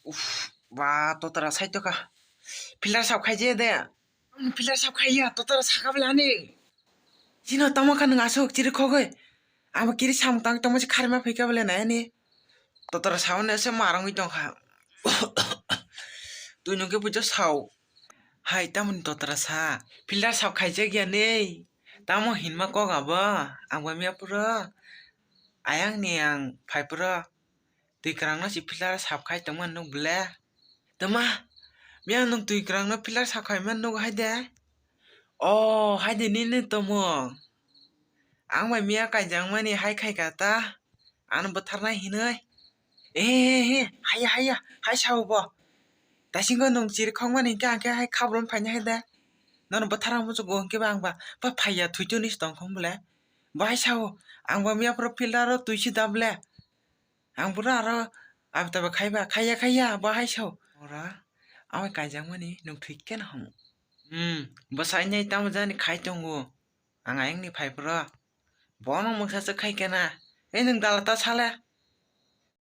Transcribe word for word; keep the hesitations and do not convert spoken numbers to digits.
Uff, ba, totora saitokha. Filter sap khaije de. Filter sap khaiya, totora sakha bwlani. Chino tamo kha nwng aswk chiri khogwi. Abo kiri samung tang tongma se kharima phaikha bwle nai ani. Totora saone se marangwi tongkha. Twi nungkhe bujo sao. Hai, tamoni totora sa. Filter sap khaijak ya nei. Tamo hinma kok abo. Ang ba miya puro. Ayang ni ang phai puro. Twi kwrangno se filter sap khai tongma nuk bwle. Tama, miya nwng twi kwrangno filter sap khaima nuk hai de. O, hai de nini tomung. Ang bai miya kaijakmani hai khai ka ta. Ano bwtharnai hinwi. E, he, he, haya, haya, hai sao bo. Dasingo nwng chiri khokmani hinkhe ang khe hai khabrum phaina hai de. Nono bwthar ang muchungo hinkhe ba ang ba, ba phaiya thwichuni se tongkhong bwle. Bo hai sao, ang ba miya phuru filter o twi si da bwle. Ang bwrwi aro abi tabi khaiba, khaiya, khaiya, bo hai sao. Ora, ang bai kaijakmani nwng thwi khe no hamo. Hmm, bwsai nai tamo jani khai tongo. Ang ayang ni phai phuru. Bono mungsa se khai kena. E nwng dala ta sale.